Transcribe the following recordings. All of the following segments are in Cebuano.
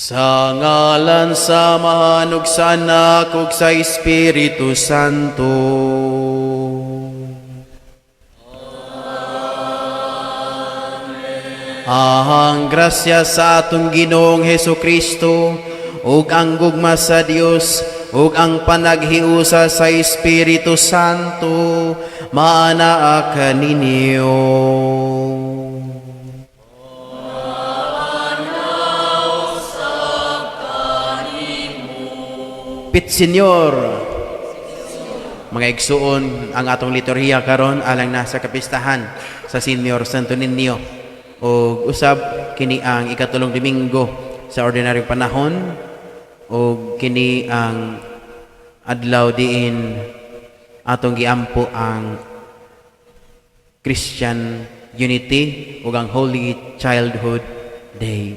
Sa ngalan sa Amahan ug sa Anak ug sa Espiritu Santo. Ang grasya sa atong Ginoong Hesus Kristo ug ang gugma sa Dios ug ang panaghiusa sa Espiritu Santo maanaa kaninyo. Pit Senyor. Mga igsuon, ang atong liturhiya karon alang na sa kapistahan sa Senior Santo Niño. Ug usab kini ang ikatulong Domingo sa ordinaryong panahon ug kini ang adlaw diin atong giampo ang Christian Unity ug ang Holy Childhood Day.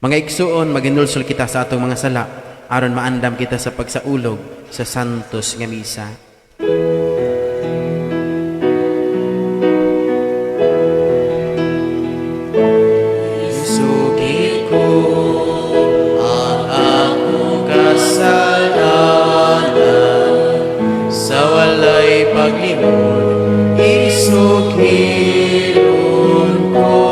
Mga igsuon, maginulsol kita sa atong mga sala aron maandam kita sa pagsaulog sa Santos nga Misa. Isugid ko ang akong kasalanan sa walay paglimod, isugilon ko.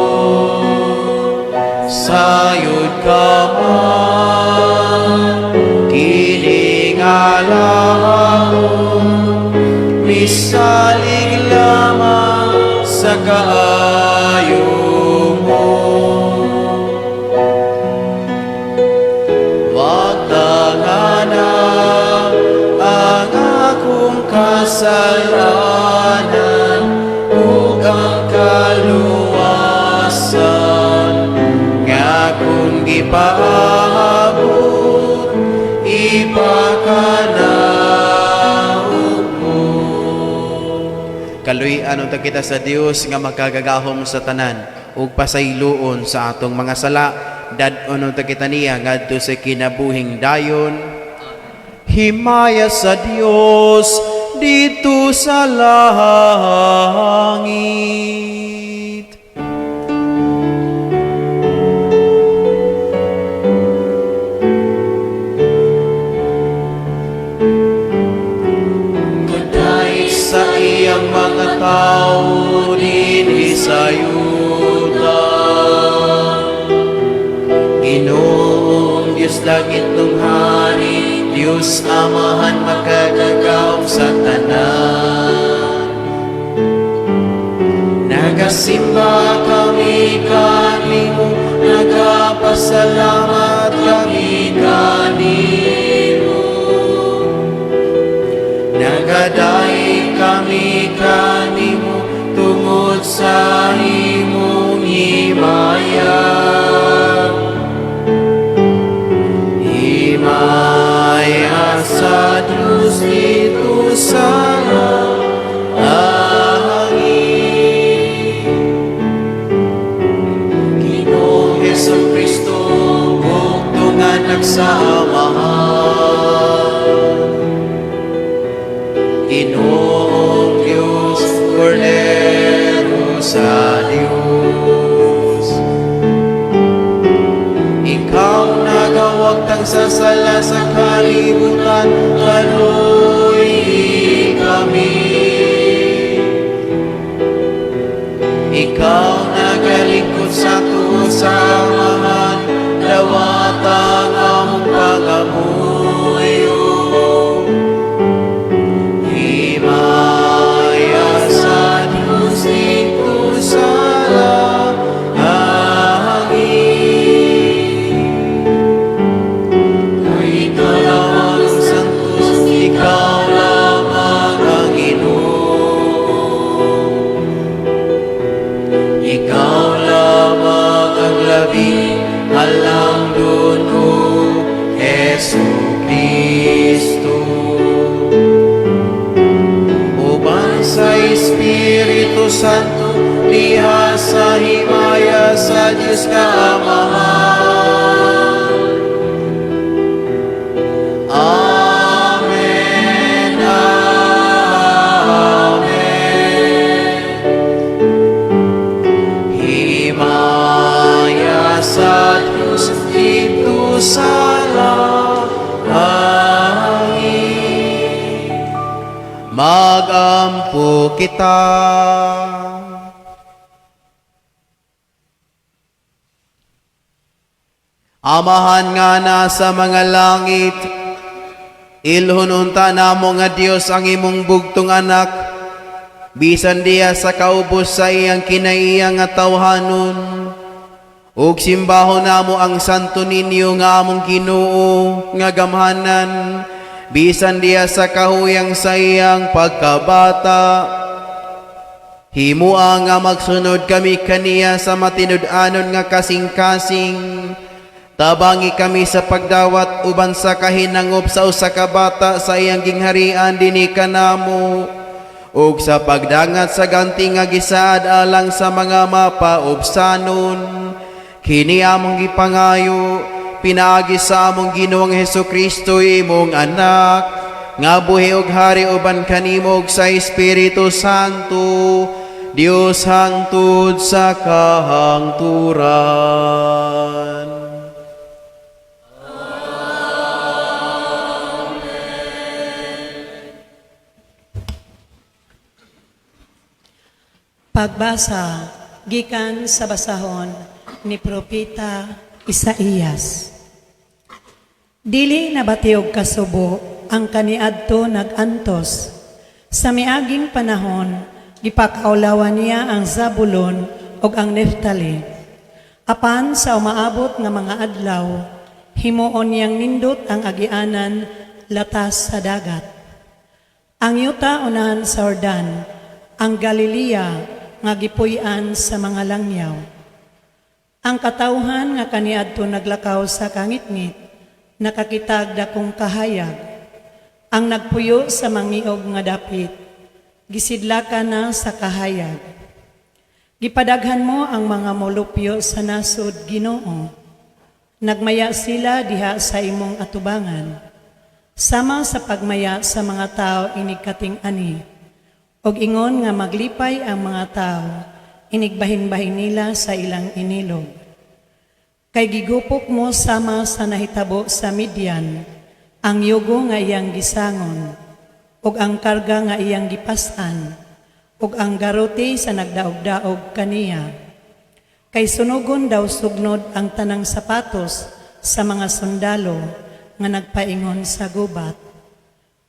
Sayod ka man, kining alaon, misalig lamang sa kaayo mo. Wag tangana ang akong kasalanan ug ang kaluwasan nga akong gipaabot, ipakanaog mo. Kaluy-an unta kita sa Dios nga makagagahom sa tanan ug pasayloon sa atong mga sala. Dad-on unta kita niya ngadto sa kinabuhing dayon. Himaya sa Dios didto sa langit. Kaday sa iyang mga tao dinhi sa yuta. Ginoong Diyos langit nung hari, Diyos Amahan makagagahom sa tanan. Nagasimba kami kanimo, nagapasalamat kami kanimo. Nagadaig kami kanimo tungod sa imong himaya. Himaya sa Diyos didto sa langit. Ginoong Hesus Kristo, bugtong Anak sa Amahan. Ginoong Diyos, Kordero sa Diyos. Ikaw nagawagtang sa sala sa kalibutan, kaluy kami. Ikaw nagalingkod sa tuo sa Amahan, dawata ang among pangamuyo. Himaya sa Diyos didto sa langit. Kay ikaw lamang ang santos, ikaw lamang ang Ginoo. Ikaw lamang ang labing halangdon o Hesu Kristo. Uban sa Espiritu Santo, diha sa himaya sa Diyos nga Amahan. Amen. Amen. Himaya sa Diyos. Kita. Amahan nga nasa mga langit, ilhon unta namo nga Dios ang imong bugtong anak, bisan diha sa kaubos sa iyang kinaiya nga tawhanon. Ug simbahon namo ang Santo Niño nga among Ginoo nga gamhanan, bisan diha sa kahuyang sa iyang pagkabata. Himua nga magsunod kami kaniya sa matinud-anon nga kasing-kasing. Tabangi kami sa pagdawat uban sa kahinangop sa usa ka bata sa iyang gingharian dinhi kanamo ug sa pagdangat sa ganti nga gisaad alang sa mga mapaubsanon. Kini among gipangayo pinaagi sa among Ginoong Hesukristo, imong anak, nga buhi ug hari uban kanimo ug sa Espiritu Santo, Dios hangtod sa kahangturan. Pagbasa gikan sa basahon ni Propeta Isaías. Dili nabati og kasubo ang kaniadto nag-antos. Sa miaging panahon, gipakaulawan niya ang Zabulon ug ang Neftali. Apan sa umaabot nga mga adlaw, himuon niyang nindot ang agianan latas sa dagat. Ang yuta unahan sa Jordan, ang Galilea nga gipuy-an sa mga langyaw. Ang katawhan nga kaniadto naglakaw sa kangitngit, nakakitag dakong kahayag. Ang nagpuyo sa mangiog nga dapit, gisidlakan na sa kahayag. Gipadaghan mo ang mga molupyo sa nasod, Ginoo. Nagmaya sila diha sa imong atubangan. Sama sa pagmaya sa mga tao inig kating-ani. Og ingon nga maglipay ang mga tao, inigbahin-bahin nila sa ilang inilog. Kay gigupok mo sama sa nahitabo sa Midian, ang yugo nga iyang gisangon, ug ang karga nga iyang gipas-an, ug ang garote sa nagdaog-daog kaniya. Kay sunugon daw sugnod ang tanang sapatos sa mga sundalo nga nagpaingon sa gubat.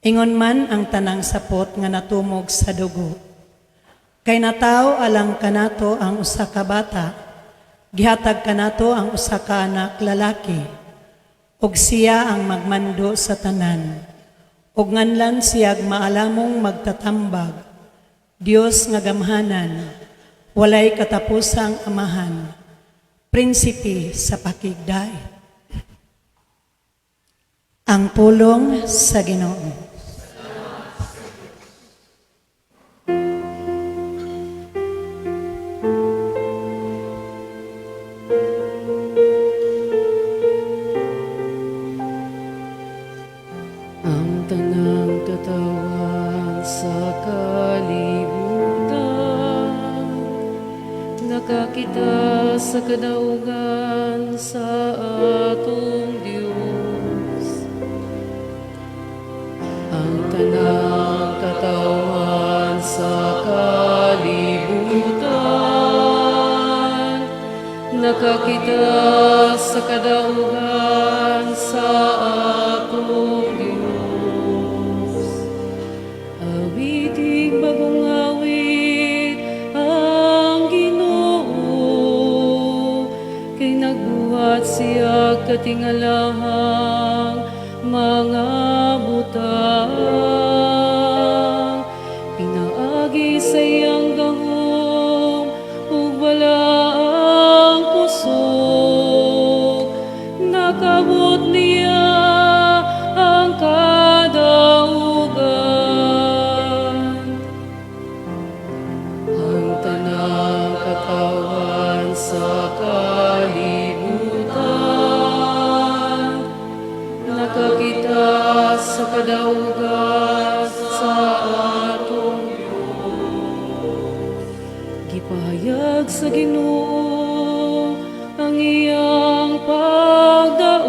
Ingon man ang tanang sapot nga natumog sa dugo. Kay natawo alang kanato ang usa ka bata, gihatag kanato ang usa ka anak lalaki, ug siya ang magmando sa tanan. Ug nganlan siyag Maalamong Magtatambag, Dios nga Gamhanan, Walay Katapusang Amahan, Prinsipe sa Pakigdait. Ang pulong sa Ginoo. Ang tanang katawhan sa kalibutan nakakita sa kadaugan sa atong Dios. Ang tanang katawhan sa kalibutan nakakita sa kadaugan sa atong Dios. Awiting bagong awit ang Ginoo, kay nagbuhat siya katingalahang mga butang. Pinaagi sa iyang gahom ug balaang kusog, nakabot niya ang kadaugan. Ang tanang katawhan sa kalibutan nakakita sa kadaugan sa atong Diyos. Gipahayag sa Ginoo ang iyang pagdaog.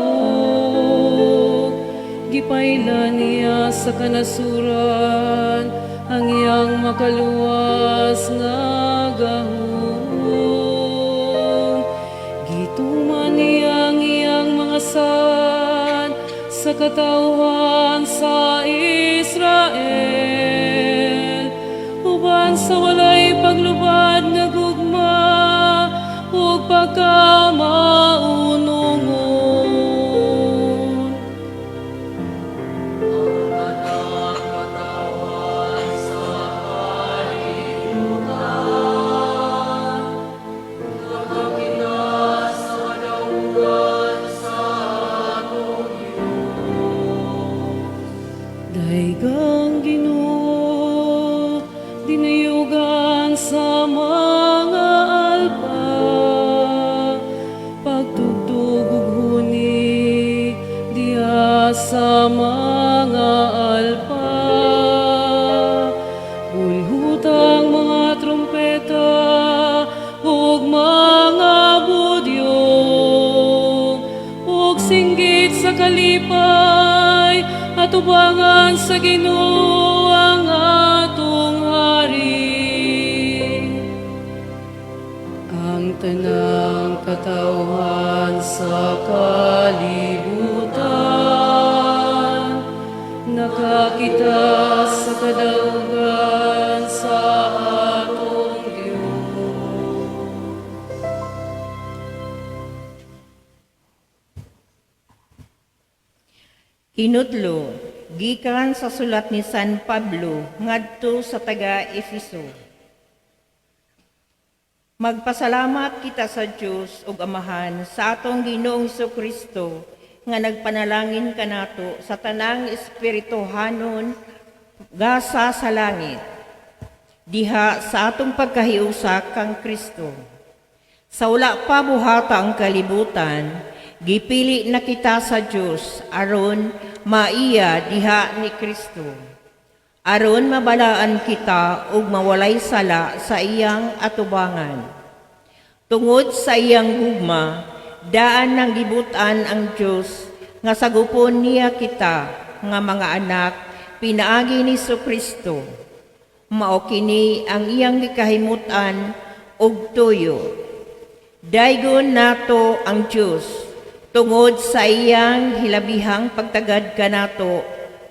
Gipayla niya sa kanasuran ang iyang makaluwas nga gahom. Gituman niya ang iyang mga sad sa katawhan sa Israel, uban sa walay paglubad nga gugma ug pagkamaunongon. Daygang Ginoo, dinayugan sa mga alpa, pagtugtog ug huni diha sa mga alpa. Bulhutang mga trompeta ug mga budyong, ug singgit sa kalipay atubangan sa Ginoo ang atong hari. Ang tanang katawhan sa kalibutan nakakita sa kadaugan sa atong Dios. Hinutlo, gikan sa sulat ni San Pablo ngadto sa taga Efeso. Magpasalamat kita sa Dios ug Amahan sa atong Ginoong Kristo nga nagpanalangin kanato sa tanang espirituhanon gasa sa langit diha sa atong pagkahiusa kang Kristo. Sa wala pa buhata ang kalibutan, gipili na kita sa Dios aron maiya diha ni Kristo. Aron mabalaan kita ug mawalay sala sa iyang atubangan. Tungod sa iyang gugma, daan nang gibutan ang Dios nga sagupon niya kita nga mga anak pinaagi ni Kristo. Mao kini ang iyang gikahimutan ug tuyo. Daygon nato ang Dios tungod sa iyang hilabihang pagtagad kanato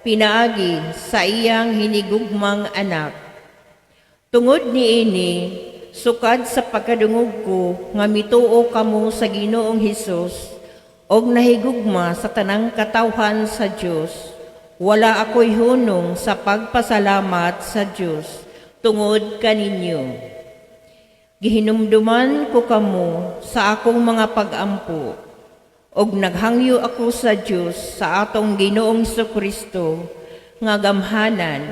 pinaagi sa iyang hinigugmang anak. Tungod niini, sukad sa pagkadungog ko nga mituo kamo sa Ginoong Hesus og nahigugma sa tanang katawhan sa Dios, wala ako'y hunong sa pagpasalamat sa Dios tungod kaninyo. Gihinumduman ko kamo sa akong mga pag-ampo og naghangyo ako sa Dios sa atong Ginoong Kristo nga gamhanan,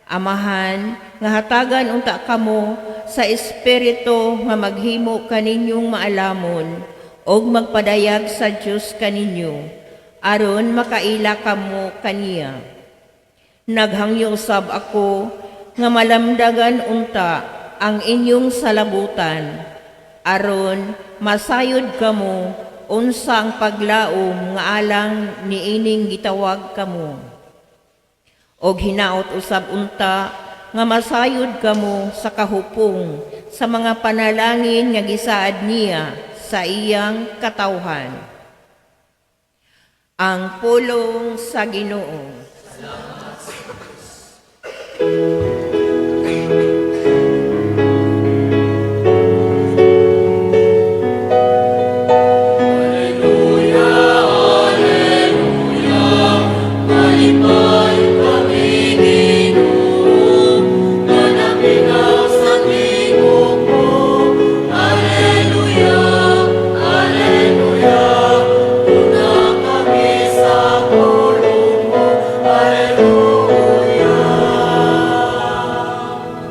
Amahan, nga hatagan unta kamo sa espiritu nga maghimo kaninyong maalamon og magpadayag sa Dios kaninyo aron makaila kamo kaniya. Naghangyo usab ako nga malamdagan unta ang inyong salabutan aron masayod kamo unsa ang paglaom nga alang niining gitawag kamo. Og hinaot usab unta nga masayod kamo sa kahupong sa mga panalangin nga gisaad niya sa iyang katawhan. Ang pulong sa Ginoo.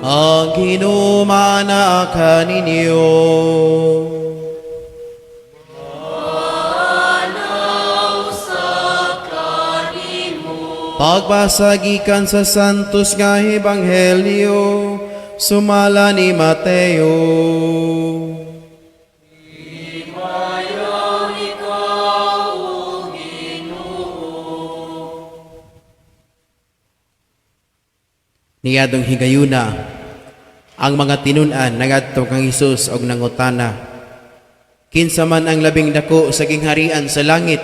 Ang Ginoo maana kaninyo. Pagbasa gikan sa Santos nga Ebanghelyo sumala ni Mateo. Niadtong higayuna, ang mga tinun-an nangadto kang Hesus og nangutana, "Kinsa man ang labing dako sa gingharian sa langit?"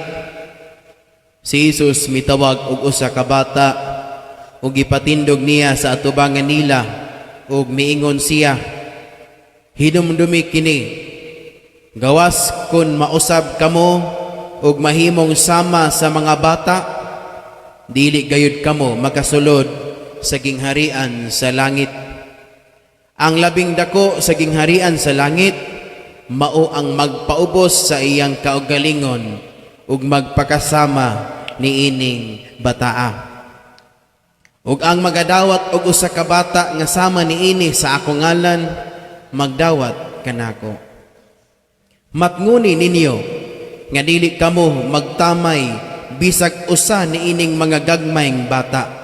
Si Jesus mitawag og usa ka bata ug gipatindog niya sa atubangan nila ug miingon siya, "Hinumdumi kini, gawas kun mausab kamo ug mahimong sama sa mga bata, dili gayud kamo makasulod sa gingharian sa langit. Ang labing dako sa gingharian sa langit mao ang magpaubos sa iyang kaugalingon ug magpakasama niining bataa. Ug ang magadawat og usa ka bata nga sama niini sa akong ngalan, magdawat kanako. Matnguni ninyo nga dili kamo magtamay bisag usa niining mga gagmayng bata.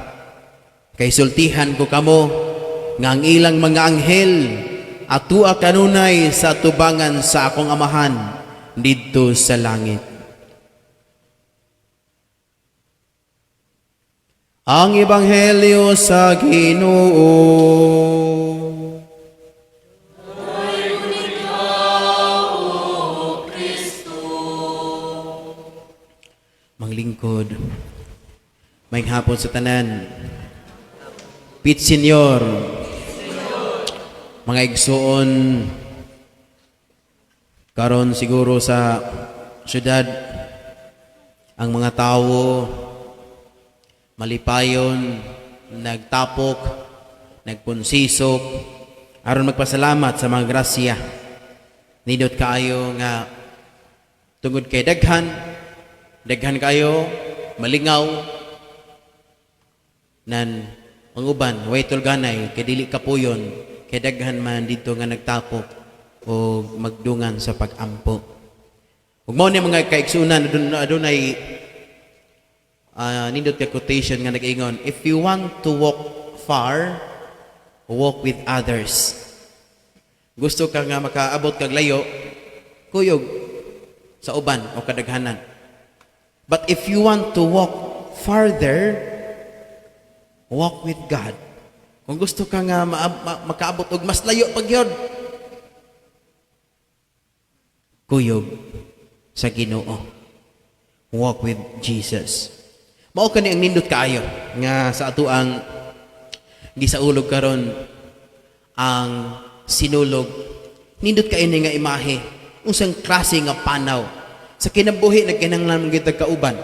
Kay sultihan ko kamo nga ang ilang mga anghel atua kanunay sa atubangan sa akong Amahan didto sa langit." Ang Ebanghelyo sa Ginoo. Manglingkod. Maayong hapon sa tanan. Pit Senyor. Mga igsuon, karon siguro sa syudad ang mga tawo malipayon, nagtapok, nagpunsisok aron magpasalamat sa mga grasya. Nindot kaayo nga tungod kay daghan, daghan kayo malingaw nan ang uban way tulganay kay dili kapuyon kay daghan man dito nga nagtapok o magdungan sa pag-ampo. Ug mao ni, mga kaigsunan, adunay nindot ka quotation nga nag-ingon, "If you want to walk far, walk with others." Gusto ka nga makaabot kag layo, kuyog sa uban o kadaghanan. But if you want to walk farther, walk with God. Kung gusto ka nga makaabot og mas layo pag yun, kuyog sa Ginoo. Walk with Jesus. Mao kani ang nindot kaayo nga sa ato ang gisaulog karon, ang Sinulog. Nindot kaayo ni nga imahe. Unsang klase nga panaw sa kinabuhi, nagkinahanglan man gyud tag kauban.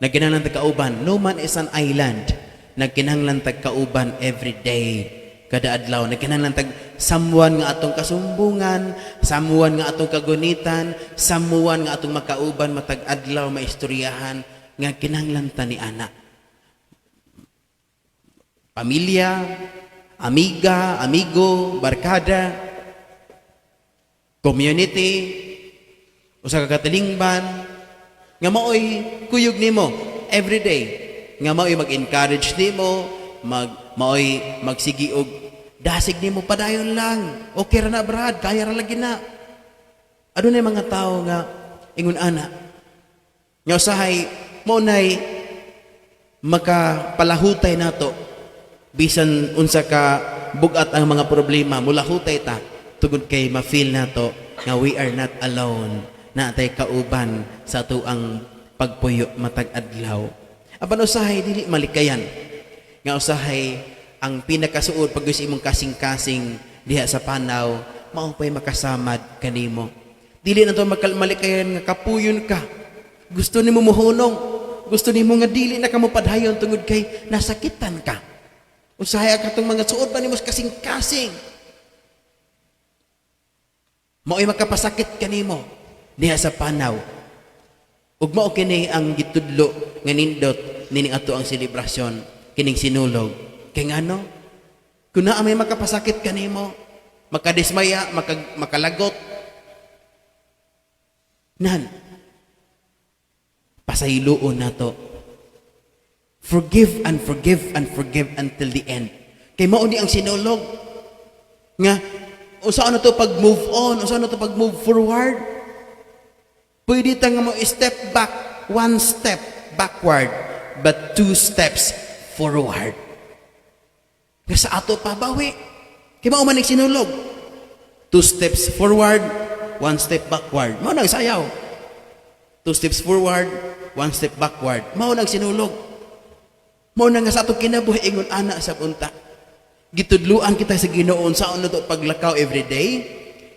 Nagkinahanglan tag kauban. No man is an island. Nagkinahanglan tag kauban every day. Kada adlaw nagkinahanglan tag someone nga atong kasumbungan, someone nga atong kagunitan, someone nga atong makauban matag adlaw, maistoryahan nga kinahanglan ta ni ana. Pamilya, amiga, amigo, barkada, community, usa ka katilingban nga maoy kuyog nimo every day, nga maoy mag-encourage nimo, maoy magsigi og dasig nimo, "Padayon lang. Okay ra na, brad, kaya ra lagi na." Adunay mga tawo nga ingon ana. Nga usahay mao nay makapalahutay nato bisan unsa ka bugat ang mga problema, mulahutay ta tungod kay ma-feel nato nga we are not alone, natay kauban sa atoang pagpuyo matag adlaw. Apan usahay dili malikayan nga usahay ang pinakasuod pag sa imong kasing-kasing diha sa panaw mao pay makasamad kanimo. Dili na to malikayan nga kapuyon ka, gusto nimo muhunong, gusto nimo nga dili na ka mopadayon tungod kay nasakitan ka. Usahay ang katong mga suod pa nimo sa kasing-kasing mao'y makapasakit kanimo diha sa panaw. Ug mao kini ang gitudlo nga nindot nining ato ang selebrasyon kining Sinulog. Kay ngano? Kung naa may makapasakit kanimo, makadismaya, makalagot, nan, pasayloon nato. Forgive and forgive and forgive until the end. Kay mao ni ang Sinulog. Nga, unsa na to pag move on, unsa na to pag move forward. Pwede ta nga mo step back, one step backward, but two steps forward. Nga sa ato pabawi. Kay mao man sinulog. Two steps forward, one step backward. Mao nang sayaw. Two steps forward, one step backward. Mao nang sinulog. Mao na nga sa atong kinabuhi ingon ana sa unta. Gitudluan kita sa Ginoo unsaon nato paglakaw every day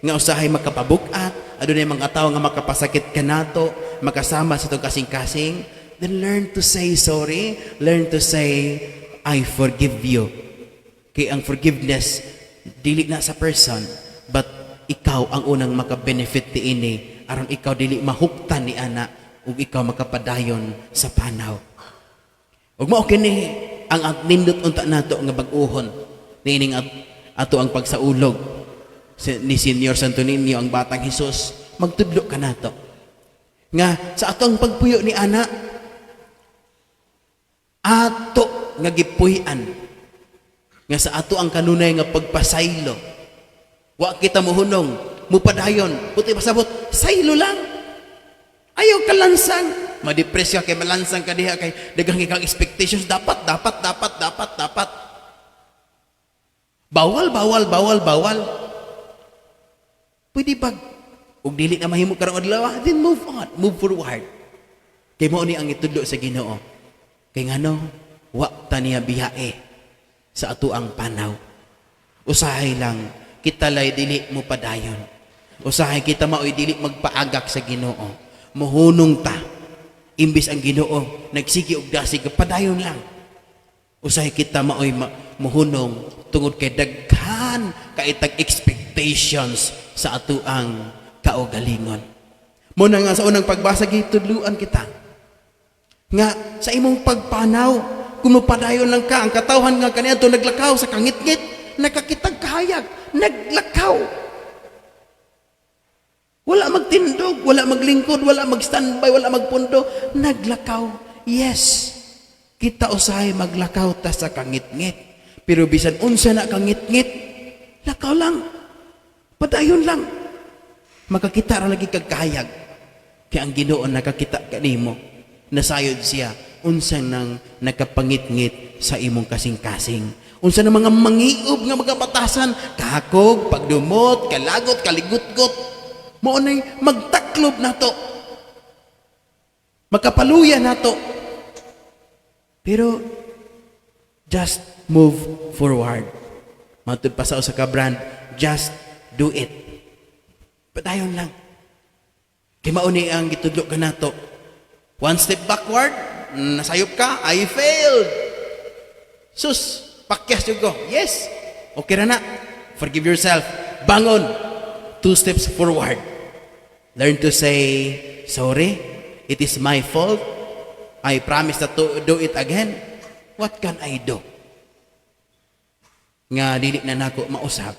nga usahay makapabuk-at, adunay mga tawo nga makapasakit kanato, makasama sa atong kasing-kasing, then learn to say sorry, learn to say I forgive you. Kay ang forgiveness dili na sa person, but ikaw ang unang makabenefit niini aron ikaw dili mahuktan ni ana ug ikaw makapadayon sa panaw. Ug mao kini ang nindot unta nato nga bag-uhon niining ato ang pagsaulog ni Senior Santo Niño, ang batang Hesus, magtudlo kanato nga sa ato ang pagpuyo ni ana, ato nga gipuy-an, nga sa ato ang kanunay nga pagpasaylo, wa kita mohunong, mupadayon. Buti pasabot, saylo lang, ayaw kalansang. Ma-depress ka kay malansang ka diha kay daghang kang expectations, dapat, dapat, dapat, dapat, dapat, bawal, bawal, bawal, bawal. Pwede ba ug dili na mahimo karong adlaw, then move on, move forward, kay mao ni ang itudlo sa Ginoo. Kay ngano, wa ta niya biyae sa ato ang panaw. Usahay lang kita lay dili mo padayon, usahay kita maoy dili magpaagak sa Ginoo. Mohunong ta imbis ang Ginoo nagsige og dasig, padayon lang. Usahay kita maoy mohunong tungod kay daghan kaitag expectations sa atuang kaugalingon. Mo na nga sa unang pagbasa gitudluan kita nga sa imong pagpanaw, kung mopadayon lang ka, ang katawhan nga kaniadto naglakaw sa kangitngit nakakitag kahayag, naglakaw. Wala magtindog, wala maglingkod, wala mag-standby, wala magpundo, naglakaw. Yes, kita usahay maglakaw ta sa kangitngit. Pero bisan unsa na kangitngit, lakaw lang. Padayon lang. Makakita ra lagi kag kahayag. Kay ang Ginoo nakakita kanimo. Nasayod siya unsa nang nakapangitngit sa imong kasing-kasing. Unsa na mga mangiob nga mga batasan, kakog, pagdumot, kalagot, kaligutgot. Mao nay magtaklob nato. Makapaluya nato. Pero just move forward. Matud pa sa usa ka brand, just do it. Padayon lang. Kay mao ni ang gitudlo kanato. One step backward, nasayop ka, I failed. Sus, pakyas jud ko. Yes. Okay ra na. Forgive yourself. Bangon. Two steps forward. Learn to say, "Sorry, it is my fault. I promise not to do it again. What can I do?" Nga dili na nako mausab.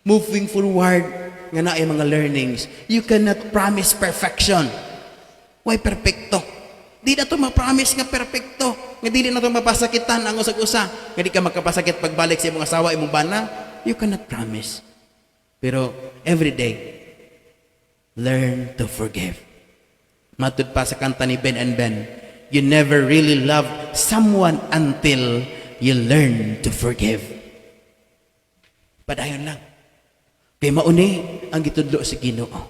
Moving forward, nga naay mga learnings. You cannot promise perfection. Why perpekto? Di na to ma-promise nga perpekto. Nga dili na to mapasakitan ang usag-usa. Nga di ka makapasakit pagbalik sa imong asawa, imong bana. You cannot promise. Pero every day, learn to forgive. Matud pa sa kanta ni Ben and Ben, you never really love someone until you learn to forgive. Padayon lang. Kay mauni ang gitudlo sa Ginoo.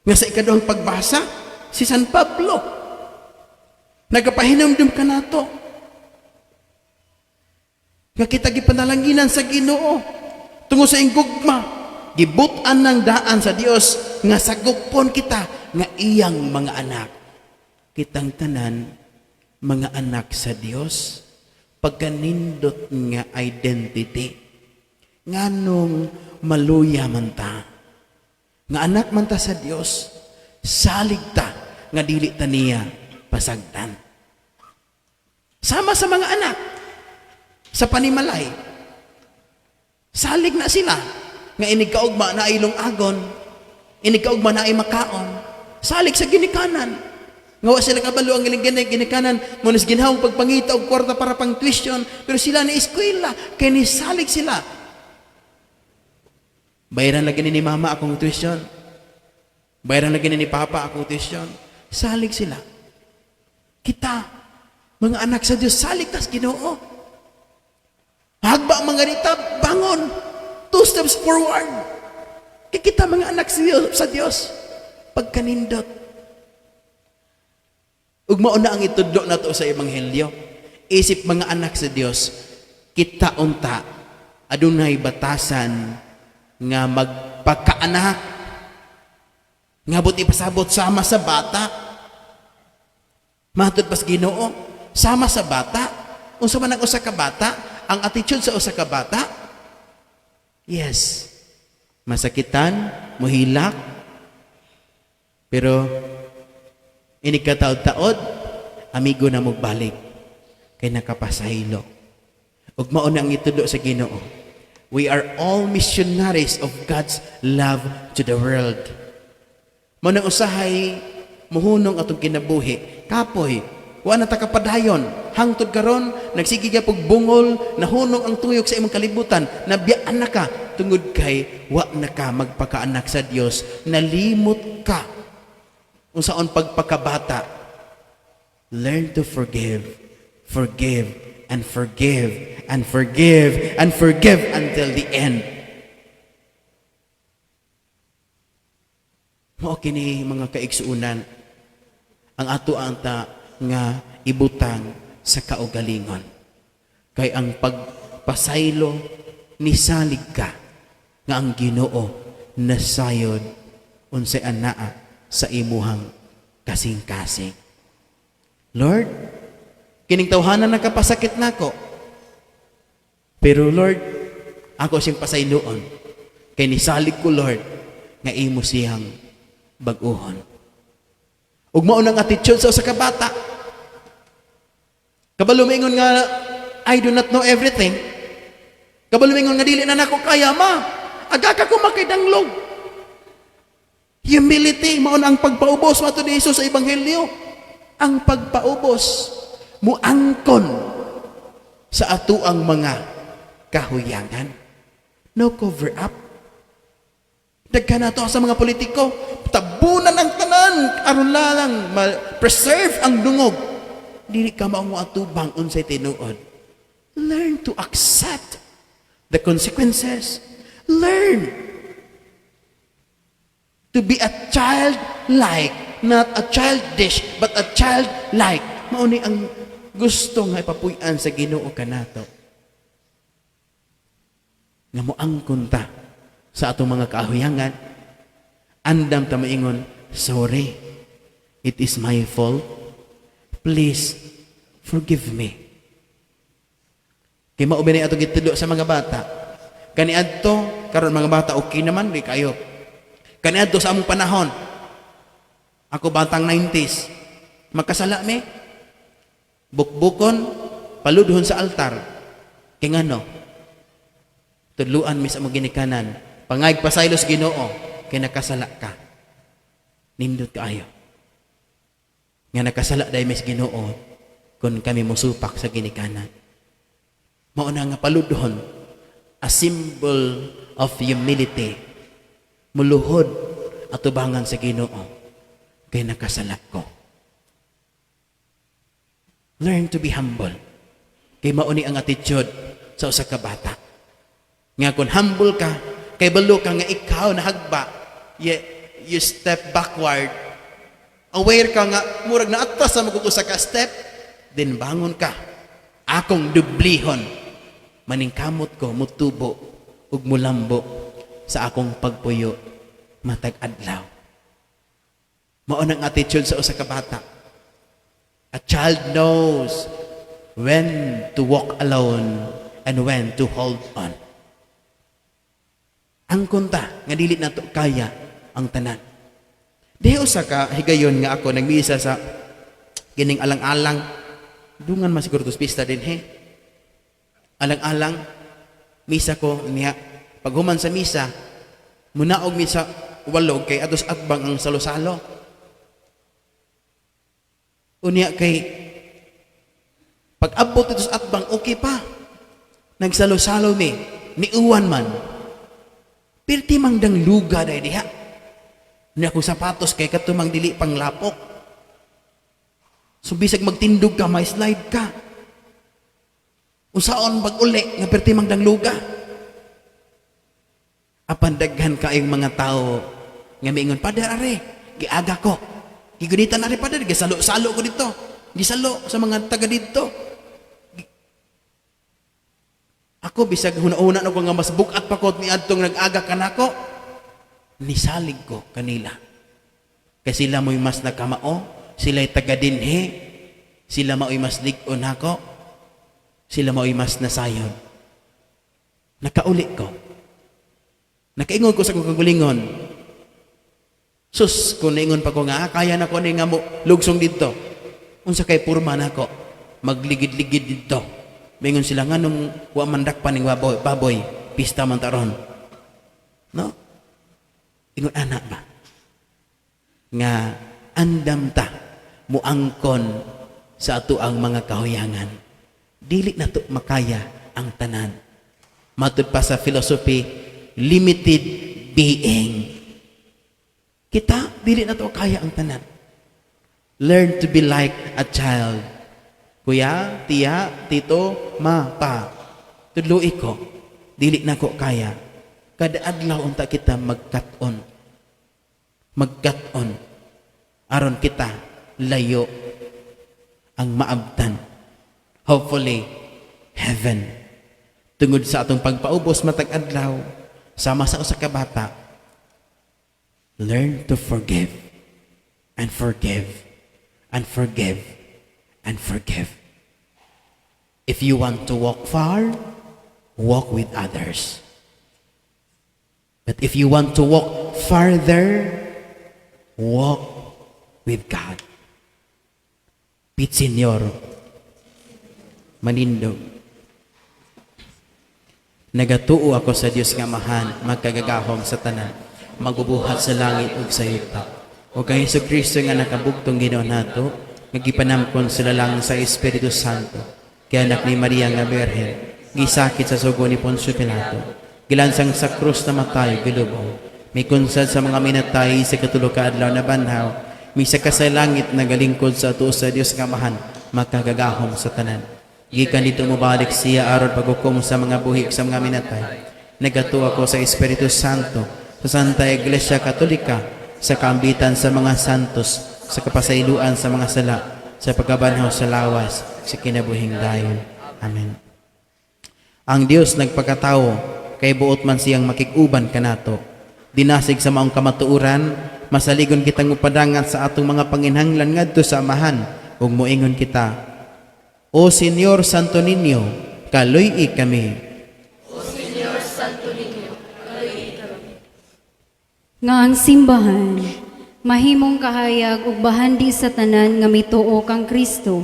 Nga sa ikaduhang pagbasa, si San Pablo, nagapahinumdum kanato nga kita gipanalanginan sa Ginoo tungod sa iyang gugma, gibut-an ng daan sa Dios nga sagupon kita nga iyang mga anak. Kitang tanan mga anak sa Dios, pagkanindot nga identity. Nganong maluya man ta nga anak man ta sa Dios? Salig ta nga dili ta niya pasagdan. Sama sa mga anak sa panimalay, salig na sila nga inig kaugma na ilong agon, inig kaugma na ay makaon. Salig sa ginikanan nga wa sila kabalo ang ilang ginikanan mo nis ginhawang pagpangita og kwarta para pang tuition, pero sila ni eskwela kay nisalig sila. Bayaran lagi ni mama akong tuition. Bayaran lagi ni papa akong tuition. Salig sila. Kita, mga anak sa Diyos, salig tas Ginoo. Hagba mga ganita, bangon. Two steps forward. Kay kita mga anak sa Dios. Pagkanindot. Ug mao na ang itudlo nato sa Ebanghelyo. Isip mga anak sa Dios, kita unta adunay batasan nga magpakaanak nga buot ipasabot sama sa bata. Matod pas Ginoo, sama sa bata. Unsa man ang usa ka bata, ang attitude sa usa ka bata? Yes. Masakitan, muhilak, pero inig kataod-taod, amigo na mugbalik kay nakapasaylo. Ug mao na ang itudlo sa Ginoo. We are all missionaries of God's love to the world. Mao nang usahay muhunong atong kinabuhi. Kapoy, wa na ta kapadayon. Hangtod karon nagsige ka pug bungol, nahunong ang tuyok sa imong kalibutan, nabiyaan na ka tungod kay wa na ka magpakaanak sa Dios, nalimot ka unsaon pagpakabata. Learn to forgive, forgive, and forgive, and forgive, and forgive until the end. Mao kini, mga kaigsuunan, ang ato anta nga ibutang sa kaugalingon. Kay ang pagpasaylo, nisalig ka nga ang Ginoo nasayod unsay anaa sa imuhang kasing-kasing. Lord, kining tawhana nakapasakit nako. Pero Lord, ako siyang pasayloon. Kay nisalig ko, Lord, nga imo siyang bag-uhon. Ug mao nang attitude sa usa ka bata. Kabalo maingon nga, "I do not know everything." Kabalo maingon nga, "Dili na nako kaya, ma. Aga ka ko makidanglog." Humility, mao na ang pagpaubos matud ni Jesus sa Ebanghelyo. Ang pagpaubos muangkon sa atuang mga kahuyangan. No cover up. Daghan nato sa mga politiko, tabunan ang tanan aron lang ma-preserve ang dungog. Dili ka mao atubang unsay tinuod. Learn to accept the consequences. Learn to be a childlike, not a childish, but a childlike. Mao ni ang gusto nga ipapuy-an sa Ginoo kanato. Nga moangkon ta sa atong mga kahuyangan, andam ta maingon, "Sorry, it is my fault. Please, forgive me." Kay mao ba atong gitudlo sa mga bata. Kaniadto, karon mga bata okay naman di kayo. Kaniadto sa among panahon, ako batang 90s, magkasala mi, bukbukon, paludhon sa altar. Kay ngano? Tudluan mi sa among ginikanan. Pangayog pasaylo sa Ginoo, kay nakasala ka. Nindot kaayo. Nga nakasala dahil mi sa Ginoo kung kami musupak sa ginikanan. Mao na nga paludhon, a symbol of humility. Muluhod atubangan sa Ginoo kay nakasala ko. Learn to be humble. Kay mao ni ang attitude sa usa ka bata. Nga kung humble ka, kay balo ka nga ikaw nahagba, you step backward. Aware ka nga murag naatras sa usa ka step, then bangon ka. Akong dublihon. Maningkamot ko mutubo ug mulambo sa akong pagpuyo matag adlaw. Mao nang attitude sa usa ka bata. A child knows when to walk alone and when to hold on. Angkon ta nga dili nato kaya ang tanan. Diha usa ka higayon nga ako nagmisa sa kining alang-alang, dungan man siguro tos pista dinhi. Alang-alang misa ko niya, paghuman sa misa munaog mi sa walog kay atos atbang ang salo-salo. Unya kay pag abot dito sa atbang, okay pa. Nagsalo-salo mi, niuwan man. Pirti mang dangluga dahil diha. Ni akong sapatos kay katumang dili pang lapok. So bisag magtindog ka, may slide ka. Unsaon pag-uli nga perti mang dangluga? Apan daghan kaayong mga tao nga miingon, "Pader, are, giaga ko. Gigunitan are, Pader, gisalo-salo ko dito. Gisalo sa mga taga dito." Ako, bisag huna-huna na ko nga mas bukat pa ko ni adtong nag-aga kanako, nisalig ko kanila. Kay sila mo'y mas nakamao, sila'y taga dinhi, sila mao'y mas lig-on nako, sila mao'y mas nasayon. Nakauli ko. Nakaingon ko sa akong kaugalingon. Sus, kung naingon pa ko nga, "Ah, kaya na ko ni nga mo lugsong dito. Unsa kay purma nako, magligid-ligid dito." Mingon sila nga nung wa man dakpan ning baboy, baboy, pista man taron. No? Ingon anak ba? Nga andam ta muangkon sa ato ang mga kahuyangan. Dili na to makaya ang tanan. Matud pa sa philosophy, limited being. Kita, dili na to kaya ang tanan. Learn to be like a child. Kuya, tiya, tito, ma, pa. Tudloi ko. Dili na ko kaya. Kada adlaw unta kita magkat-on. Magkat-on. Aron kita layo ang maabtan. Hopefully, heaven. Tungod sa atong pagpaubos matag adlaw, sama sa usa ka bata, learn to forgive and forgive and forgive and forgive. If you want to walk far, walk with others. But if you want to walk farther, walk with God. Pit Senyor, manindog. Nagatuo ako sa Dios nga Amahan, magkagagahom sa tanan, magbubuhat sa langit ug sa yuta. O kay Hesus Kristo nga nakabugtong Ginoo nato, nga gipanamkon sa lalang sa Espiritu Santo, kay anak ni Maria nga Birhen, gisakit sa sugo ni Poncio Pilato, gilansang sa krus, namatay, gilubong, mikunsad sa mga minatay, sa katulo ka adlaw nabanhaw, misaka sa langit, nagalingkod sa atuo sa Dios nga Amahan, makagagahom sa tanan. Gikan didto mobalik siya aron paghukom sa mga buhi ug sa mga minatay. Nagatuo ako sa Espiritu Santo, sa Santa Iglesia Katolika, sa kaambitan sa mga santos, sa kapasayloan sa mga sala, sa pagkabanhaw sa lawas, sa kinabuhing dayon. Amen. Ang Dios nagpakatawo kay buot man siyang makig-uban kanato. Dinasig sa maong kamatuoran, masaligon kitang mupadangat sa atong mga panginhanglan ngadto sa Amahan ug moingon kita: O Señor Santo Niño, kaluy-i kami. O Señor Santo Niño, kaluy-i kami. Nga ang simbahan mahimong kahayag ug bahandi sa tanan nga mituo kang Kristo.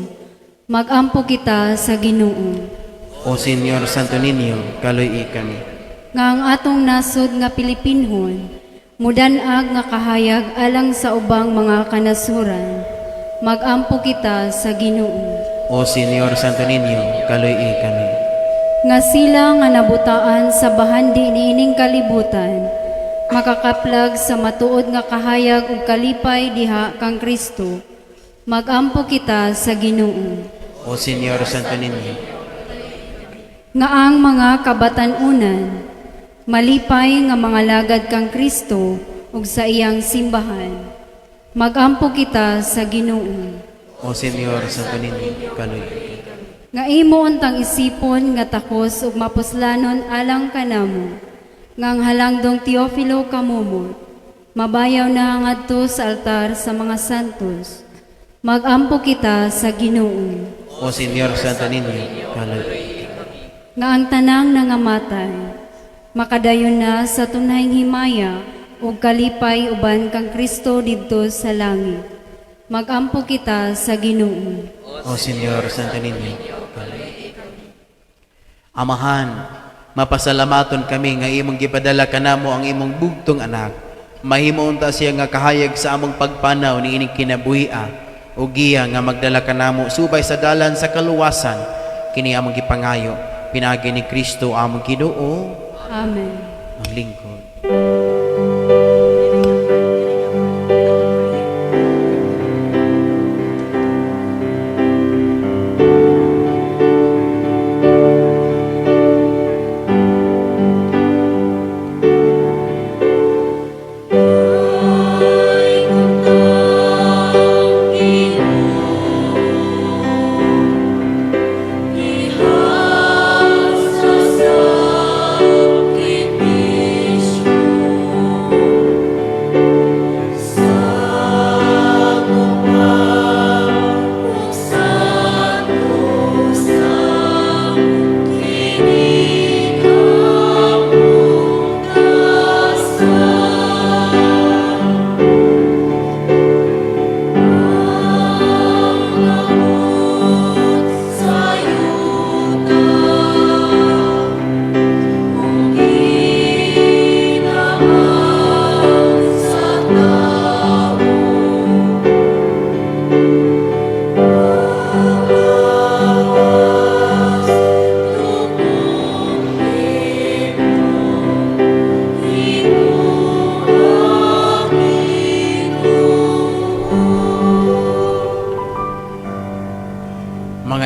Magampo kita sa Ginoo. O Señor Santo Niño, kaluy-i kami. Nga ang atong nasod nga Pilipinhon mudan-ag nga kahayag alang sa ubang mga kanasuran. Magampo kita sa Ginoo. O Señor Santo Niño, kaluy-i kami. Nga sila nga nabutaan sa bahandi niining kalibutan makakaplag sa matuod nga kahayag ug kalipay diha kang Kristo. Magampo kita sa Ginoo. O Señor Santo Niño, Nga ang mga kabatan-unan malipay nga mga lagad kang Kristo ug sa iyang simbahan. Magampo kita sa Ginoo. O Señor Santo Niño, kaluy-i kami. Nga imo untang isipon nga takos ug mapuslanon alang kanamo, nga ang halangdong Teofilo Camomot mabayaw na ngadto sa altar sa mga santos. Magampo kita sa Ginoo. O Señor Santo Niño, kaluy-i kami. Nga ang tanang nangamatay makadayon na sa tunhayng himaya ug kalipay uban kang Kristo didto sa langit. Magampo kita sa Ginoo. O Señor Santo Niño, kaluy-i kami. Amahan, mapasalamaton kami nga imong gipadala kanamo ang imong bugtong anak. Mahimo unta siya nga kahayag sa among pagpanaw niining kinabuhia ug giya nga magdala kanamo subay sa dalan sa kaluwasan. Kini among gipangayo pinaagi ni Kristo among Ginoo. Amen. Maglingkod.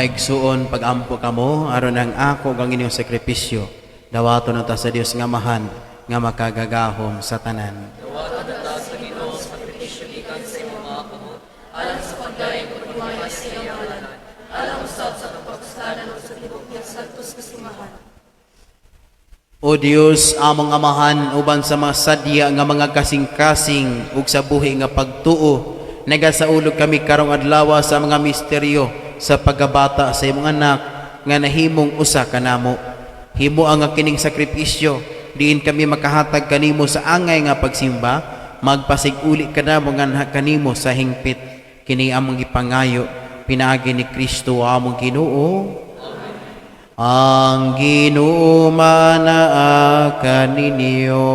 Mga igsuon, pag-ampo kamo aron ang ako ug ang inyong sakripisyo dawaton unta sa Dios nga Amahan nga makagagahom sa tanan. Dawaton unta sa Ginoo ang sakripisyo gikan sa imong mga kamot, alang sa pagdayeg ug himaya sa iyang ngalan, alang usab sa atong kapuslanan ug sa tibuok niyang santos nga simbahan. O Dios, among Amahan, uban sa mga sadya nga mga kasing-kasing ug sa buhi nga pagtuo, nagasaulog kami karong adlaw sa mga misteryo sa pagkabata sa imong anak nga nahimong usa kanamo. Himo ang kining sakripisyo diin kami makahatag kanimo sa angay nga pagsimba, magpasig-uli kanamo nganha kanimo sa hingpit. Kini among gipangayo pinaagi ni Kristo among Ginoo. Ang Ginoo manaa kaninyo.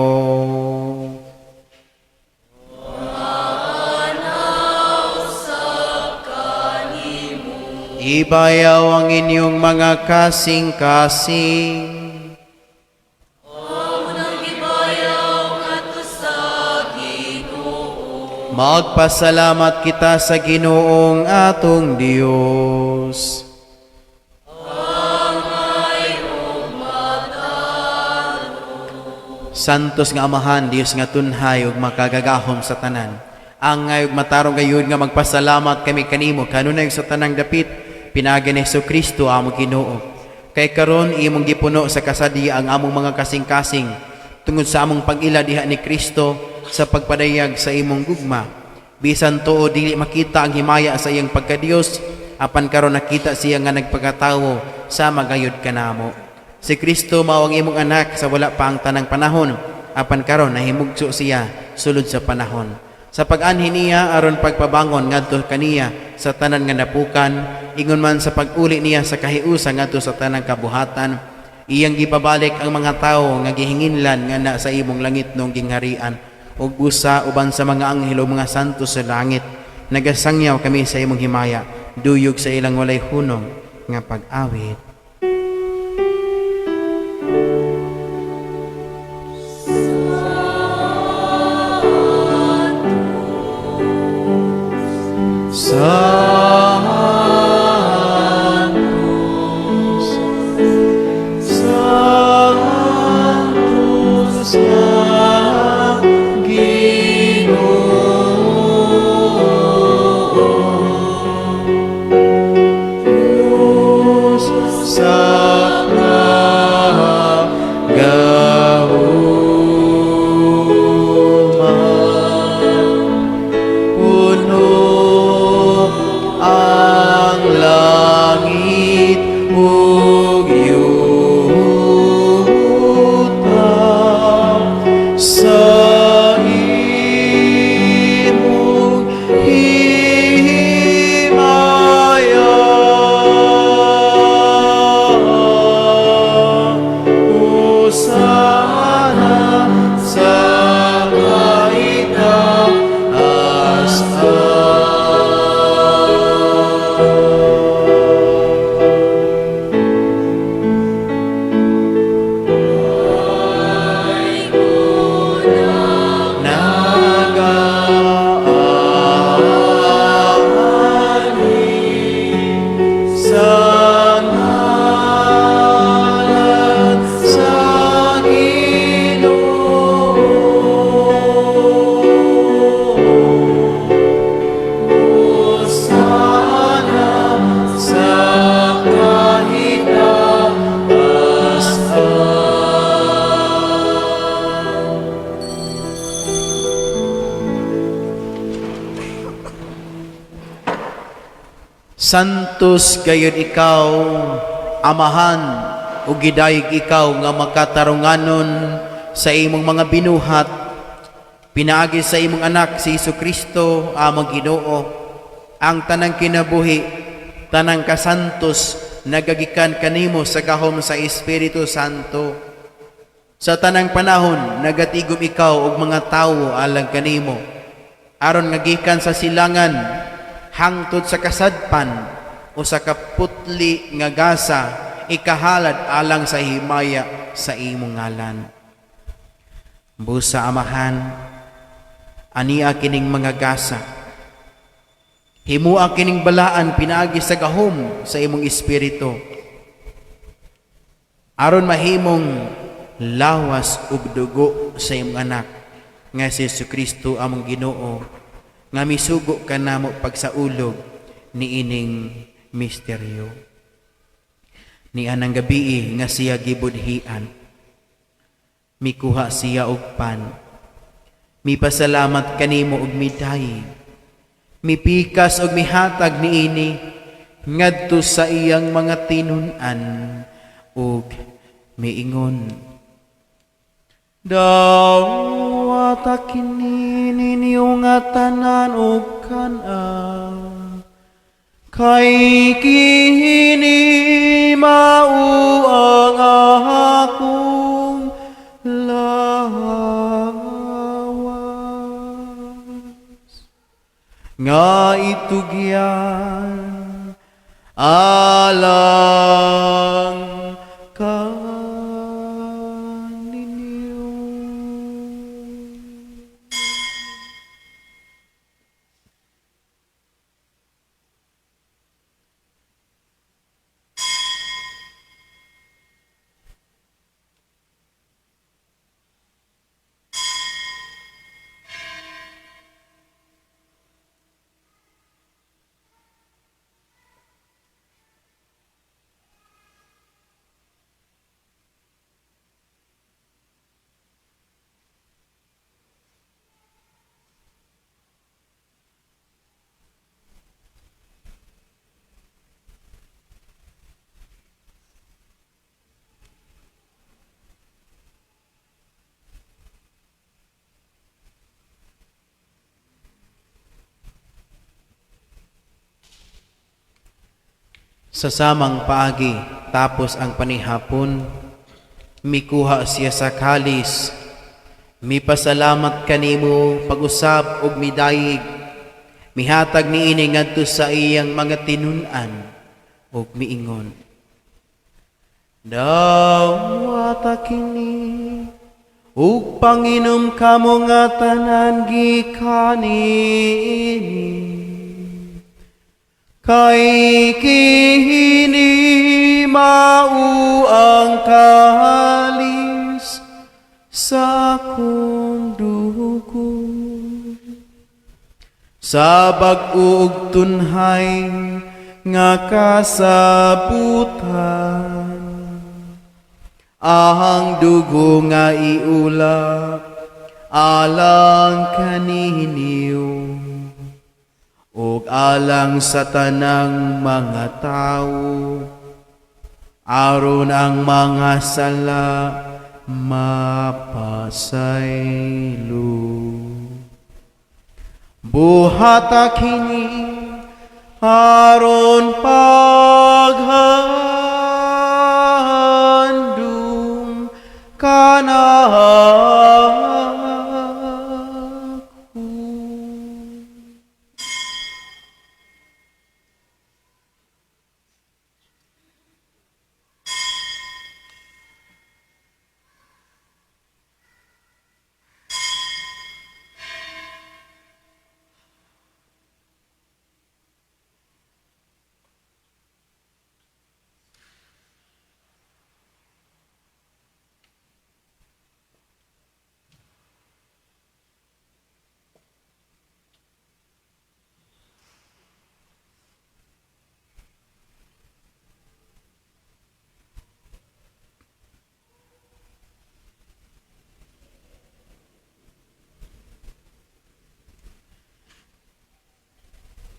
Ibayaw ang inyong mga kasing-kasing. Magpasalamat kita sa Ginoong atong Dios. Santos nga Amahan, Dios nga tunhay ug makagagahom sa tanan. Angay ug matarong gayud nga magpasalamat kami kanimo kanunay sa tanang dapit pinaagi ni Hesus Kristo among Ginoo. Kay karon imong gipuno sa kasadya ang among mga kasing-kasing tungod sa among pag-ila diha ni Kristo sa pagpadayag sa imong gugma. Bisan tuo dili makita ang himaya sa iyang pagkadiyos, apan karon nakita siya nga nagpagkatawo sa magayod kanamo. Si Kristo mao ang imong anak sa wala pa ang tanang panahon, apan karon nahimugso siya sulod sa panahon. Sa pag-anhi niya aron pagpabangon ngadto kaniya sa tanan nga napukan, ingon man sa pag-uli niya sa kahiusa ngadto sa tanang kabuhatan, iyang gipabalik ang mga tawo nga gihinginlan nga na sa imong langitnong gingharian, ug usa uban sa mga anghel ug mga santo sa langit. Nagasangyaw kami sa imong himaya, duyog sa ilang walay hunong nga pag-awit. Sanctus, Sanctus nga Ginoo, Diyos sa kagahuma. Puno ang langit ug yuta sa imong himaya. Hosana sa kaitaasan. Nagaanhi sa ngalan sa Ginoo. Hosana sa kaitaasan. Santos gayud ikaw, Amahan, ug gidayeg ikaw nga makatarunganon sa imong mga binuhat, pinaagi sa imong anak si Hesus Kristo among Ginoo. Ang tanang kinabuhi, tanang kasantos, nagagikan kanimo sa gahom sa Espiritu Santo. Sa tanang panahon, nagatigom ikaw og mga tawo alang kanimo, aron nga gikan sa silangan hangtod sa kasadpan, usa ka putli nga gasa ikahalad alang sa himaya sa imong ngalan. Busa, Amahan, ania kining mga gasa. Himua kining balaan pinaagi sa gahom sa imong Espiritu, aron mahimong lawas ug dugo sa imong anak nga si Jesucristo among Ginoo, nga misugo kanamo pagsaulog niining misteryo. Ni anang gabii nga siya gibudhian, mikuha siya og pan, mipasalamat kanimo ug midayig, mipikas og mihatag niini ngadto sa iyang mga tinun-an ug miingon: "Dawata kini ninyo nga tanan ug kan-a, kay kini mao ang akong lawas nga itugyan alang kaninyo." Sa samang paagi, tapos ang panihapon, mikuha siya sa kalis, mipasalamat kanimo pag-usab ug midayig, mihatag niini ngadto sa iyang mga tinun-an ug miingon: "Dawata kini ug panginom kamo nga tanan gikan niini, kay kini mao ang kalis sa akong dugo sa bag-o ug tunhay nga kasabutan, ang dugo nga iula alang kaninyo ug alang sa tanang mga tawo, aron ang mga sala mapasaylo. Buhata kini aron paghandom kanako."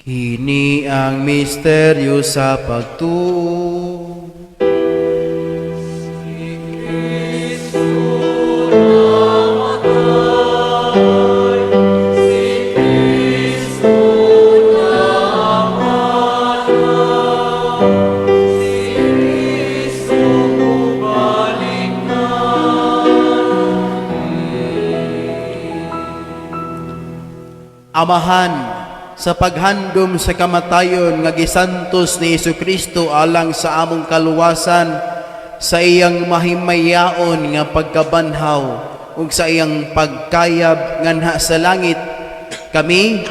Kini ang misteryo sa pagtuo. Amahan, sa paghandom sa kamatayon nga gisantos ni Kristo alang sa among kaluwasan, sa iyang mahimayaon nga pagkabanhaw ug sa iyang pagkayab nganha sa langit, kami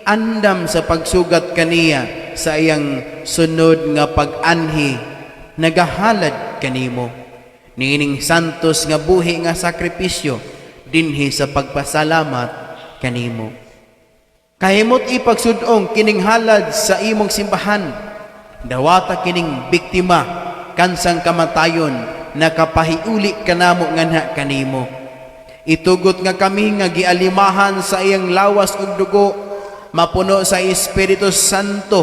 Andam sa pagsugat kaniya sa iyang sunod nga pag-anhi, nagahalad kanimo niining santos nga buhi nga sakripisyo dinhi sa pagpasalamat kanimo. Kahimot ipagsudong kining halad sa imong simbahan. Dawata kining biktima kansang kamatayon, nakapahiuli kanamo nganha kanimo. Itugot nga kami nga gialimahan sa iyang lawas ug dugo mapuno sa Espiritu Santo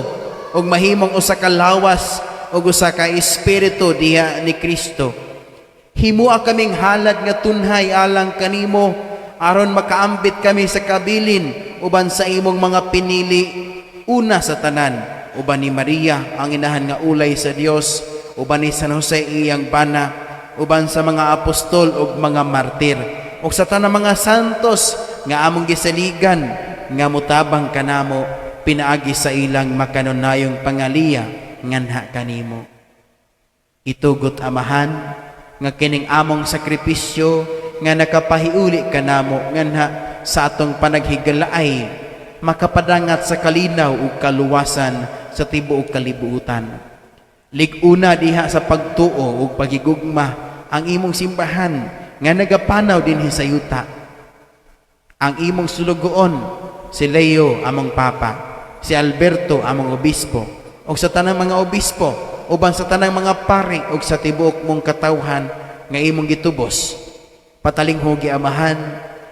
ug mahimong usa ka lawas ug usa ka espiritu diha ni Kristo. Himua kaming halad nga tunhay alang kanimo, aron makaambit kami sa kabilin uban sa imong mga pinili, una sa tanan uban ni Maria, ang inahan nga ulay sa Dios, uban ni San Jose iyang bana, uban sa mga apostol ug mga martir, ug sa tanang mga santos nga among gisaligan nga mutabang kanamo pinaagi sa ilang makanunayong pangaliya nganha kanimo. Itugot, Amahan, nga kining among sakripisyo nga nakapahiuli kanamo nganha sa atong panaghigalaay makapadangat sa kalinaw ug kaluwasan sa tibuok kalibutan. Lig-una diha sa pagtuo ug pagigugma ang imong simbahan nga nagapanaw dinhi sa yuta. Ang imong sulugoon si Leo among Papa, si Alberto among obispo, ug sa tanang mga obispo, uban sa tanang mga pari ug sa tibuok mong katawhan nga imong gitubos. Patalinghugi, Amahan,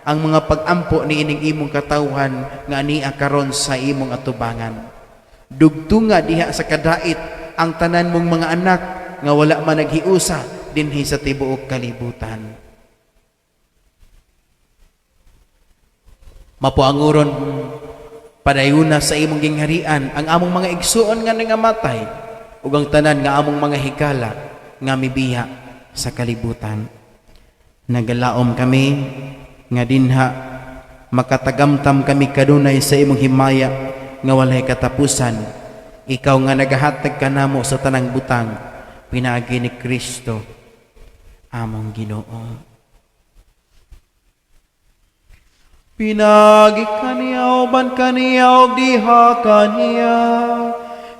ang mga pag-ampo niining imong katawhan nga ania karon sa imong atubangan. Dugtunga diha sa kadait ang tanan mong mga anak nga wala man naghiusa dinhi sa tibuok kalibutan. Mapuanguron padayuna sa imong gingharian ang among mga igsuon nga nangamatay ug ang tanan nga among mga higala nga mibiya sa kalibutan. Nagalaom kami nga dinha makatagamtam kami kanunay sa imong himaya nga walay katapusan, ikaw nga nagahatag kanamo sa tanang butang pinaagi ni Kristo among Ginoo. Pinagi kaniya, uban kaniya ug diha kaniya,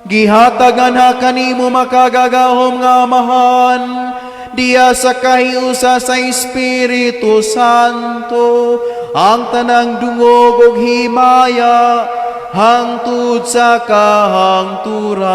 gihatagan ha kanimo makagagahom nga Amahan, diya sa kahiusa sa Espiritu Santo, ang tanang dungog ug himaya hangtod sa kahangturan.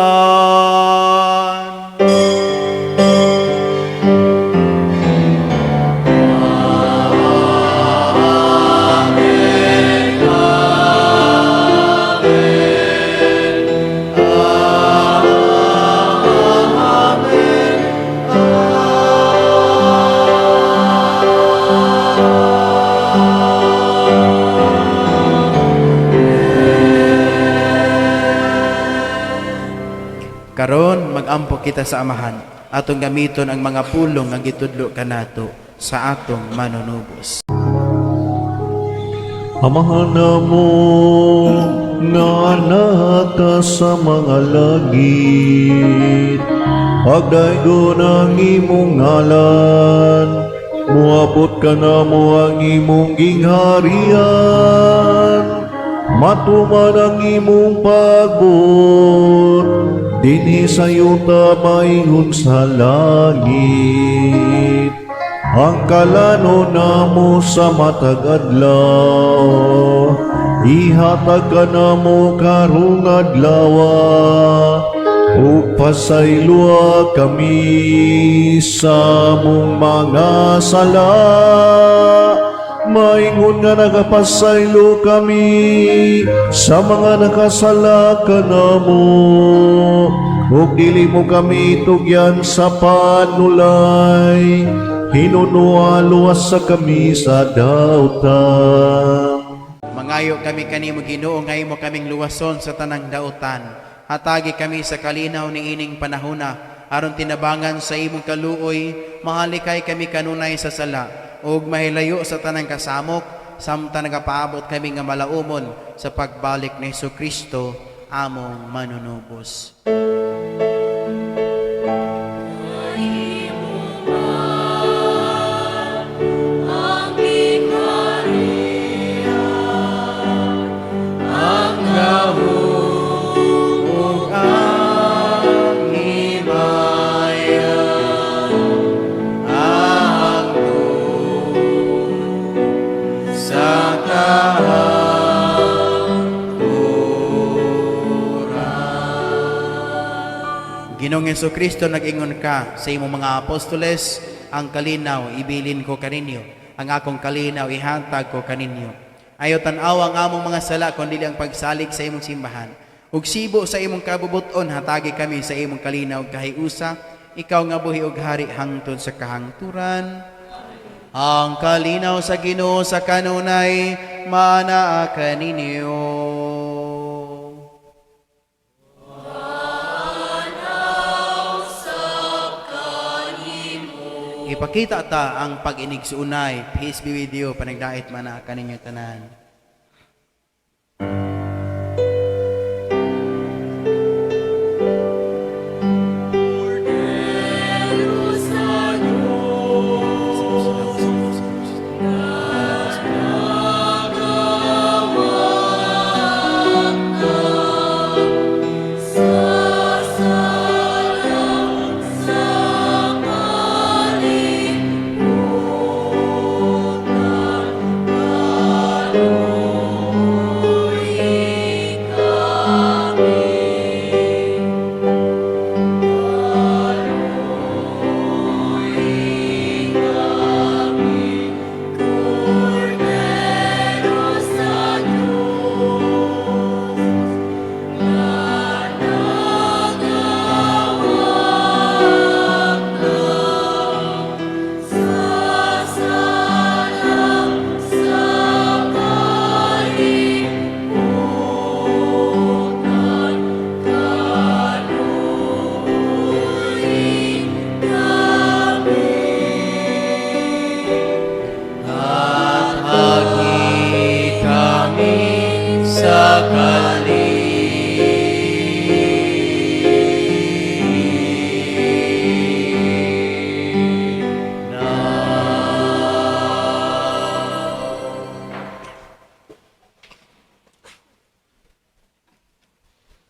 Karon magampo kita sa Amahan, atong gamiton ang mga pulong nga gitudlo kanato sa atong manunubos. Amahan namo nga naka sa mga langit, pagdaygon ang imong ngalan, muabot ka namo ang imong gingharian, matuman ang imong pagbuot, dinhi sa yuta maingon sa langit. Ang kalano namo sa matag adlaw, ihatag kanamo karong adlaw, ug pasayloa kami sa among mga sala, maingon nga nagapasaylo kami sa mga nakasala kanamo, ug dili mo kami tugyan sa panulay, hinunua luwas sa kami sa dautan. Mangayo kami kanimo, Ginoo, nga imo kaming luwason sa tanang dautan. Hatagi kami sa kalinaw niining panahona, aron tinabangan sa imong kaluoy mahalikay kami kanunay sa sala ug mahilayo sa tanang kasamok, samtang nagapaabot kami nga malaumon sa pagbalik ni Kristo among manunubos. Ang gingharian, ang Ginoong Kristo, nag-ingon ka sa imong mga apostoles, "Ang kalinaw ibilin ko kaninyo, ang akong kalinaw ihatag ko kaninyo." Ayaw tan-awa ang among mga sala, kundi ang pagsalig sa imong simbahan. Ug sibo sa imong kabubuton, hatagi kami sa imong kalinaw ug kahiusa, ikaw nga buhi ug hari hangtod sa kahangturan. Ang kalinaw sa Ginoo sa kanunay maanaa kaninyo. Ipakita ta ang pag-inigsuunay. Peace be with you. Panagdait man na kaninyo tanan. Hatagi kami sa kalinaw.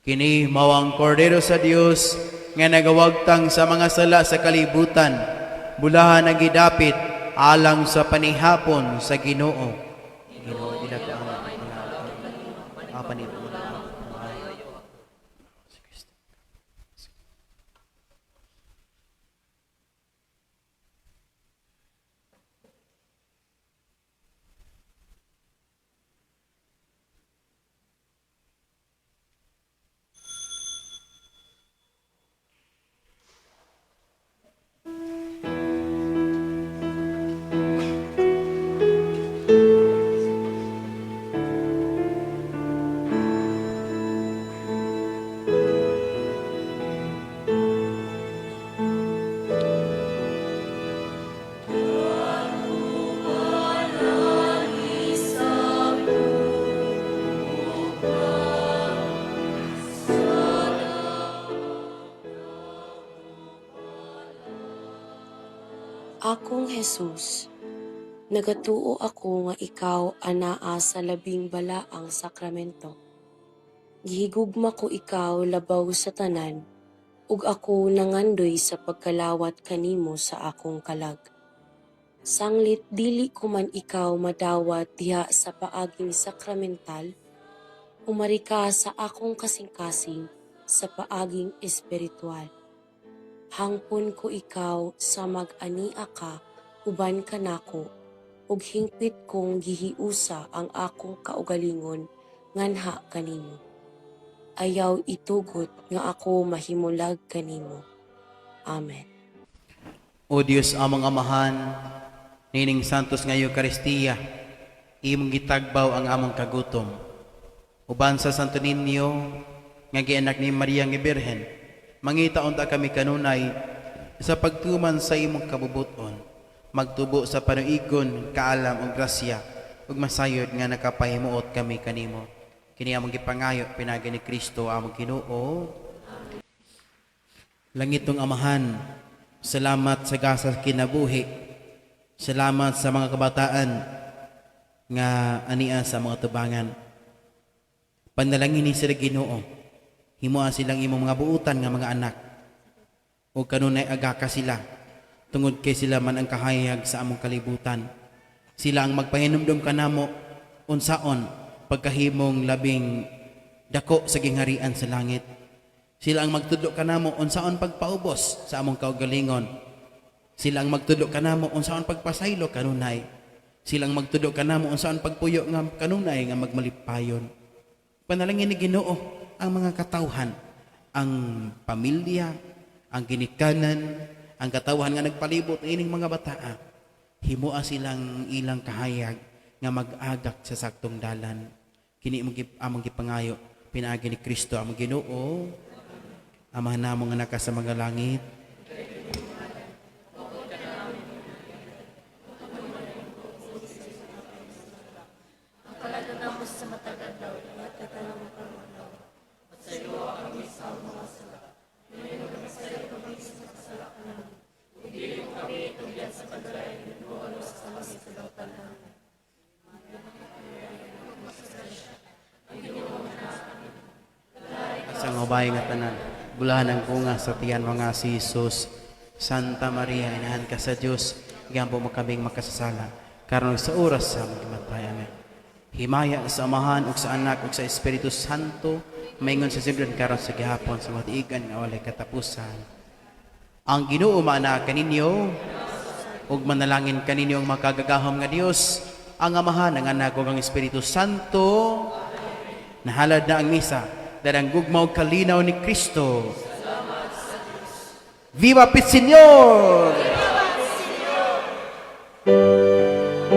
Kini mao ang Kordero sa Dios nga nagawagtang sa mga sala sa kalibutan. Bulahan ang gidapit alang sa panihapon sa Ginoo. Ginoo, dila ko ang apan. Akong Jesus, nagatuo ako nga ikaw anaa sa labing balaang sakramento. Gihigugma ko ikaw labaw sa tanan, ug ako nangandoy sa pagkalawat kanimo sa akong kalag. Sanglit dili ko man ikaw madawat diha sa paaging sakramental, umari ka sa akong kasing-kasing sa paaging espiritual. Hangpon ko ikaw sa mag-ania ka uban kanako, ug hingpit kong gihiusa ang akong kaugalingon nganha kanimo. Ayaw itugot nga ako mahimulag kanimo. Amen. O Dios among Amahan, nining santos nga Eukaristiya, imong gitagbaw ang among kagutom. Uban sa Santo Niño, nga gianak ni Maria nga Birhen, mangita unta kami kanunay sa pagtuman sa imong kabubuton, magtubo sa panuigon, kaalam ug grasya, ug masayod nga nakapahimuot kami kanimo. Kini among gipangayo pinaagi ni Kristo among Ginoo. Langitong Amahan, salamat sa gasa kinabuhi. Salamat sa mga kabataan nga ania sa mga tubangan. Panalangin ni sila, Ginoo. Himoa silang imong mga buutan nga mga anak. O kanunay agaka sila tungod kay sila man ang kahayag sa among kalibutan. Sila ang magpahinumdum kanamo unsaon pagkahimong labing dako sa gingharian sa langit. Sila ang magtudlo kanamo unsaon pagpaubos sa among kaugalingon. Sila ang magtudlo kanamo unsaon pagpasaylo kanunay. Sila ang magtudlo kanamo unsaon pagpuyo nga kanunay nga magmalipayon. Panalangin ni Ginoo ang mga katawhan, ang pamilya, ang ginikanan, ang katawhan nga nagpalibot ining mga bataa. Himoa silang ilang kahayag nga mag-agak sa saktong dalan. Kini among gipangayo pinaagi ni Kristo among Ginoo. Amahan namo nga naka sa mga langit. Sa ubay nga tanan, bulahan ang bunga sa tiyan mga si Jesus. Santa Maria, inahan ka sa Dios, giampo mo kaming makasasala karon sa oras sa among kamatayan. Amen. Himaya sa Amahan ug sa Anak ug sa Espiritu Santo, maingon sa sinugdan, karon sa gihapon, sa matiigan nga walay katapusan. Ang Ginoo maana kaninyo ug manalangin kaninyo ang makagagahom nga Dios, ang Amahan, ang Anak ug ang Espiritu Santo. Nahalad na ang misa dahil ang gugma ug kalinaw ni Kristo. Viva Pit Señor!